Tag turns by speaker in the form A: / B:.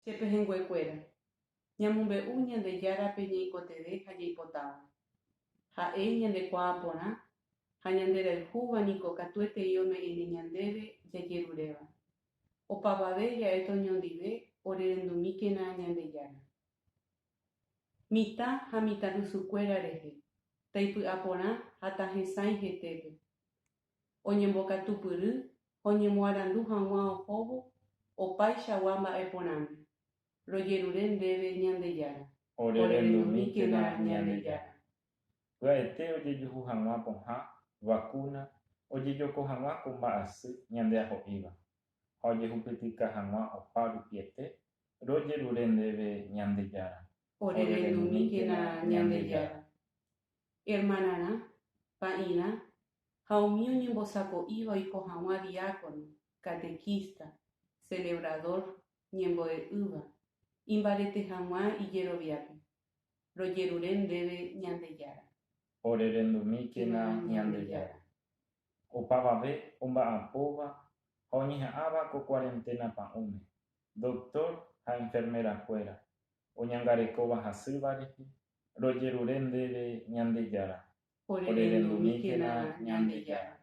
A: Che pehẽnguekuéra, ñamombe'u Ñandejárape ñaikotevẽ ha jaipotáva. Ha'e ñandekuaa porã ha ñanderayhúva niko katuetei ome'ẽne ñandéve jajeruréva. Opavave ja'éta oñondive orerendumíkena Ñandejára. Mitã ha mitãrusukuéra rehe, taipy'aporã ha tahesãi hetépe. Oñembokatupyry ha oñemoarandu hag̃ua ohóvo opaichagua mba'e porãme. Rojerure ndéve Ñandejára.
B: Orerendumíkena Ñandejára. Pya'ete ojejuhu hag̃ua pohã, vacuna, ojejoko hag̃ua ko mba'asy ñandeaho'íva ha ojehupytyka hag̃ua opa rupiete, rojerure ndéve Ñandejára.
A: Orerendumíkena Ñandejára. Hermanarã, pa'irã ha umi oñembosako'íva oiko hag̃ua diácono, catequista, celebrador, ñembo'e'ỹva, imbarete hag̃ua ijeroviápe. Rojerure ndéve Ñandejára.
B: Orerendumíkena Ñandejára. Opavave omba'apóva ha oñeha'ãva ko cuarentena pa'ũme, doctor ha enfermera-kuéra, oñangarekóva hasýva rehe, rojerure ndéve Ñandejára.
A: Orerendumíkena Ñandejára.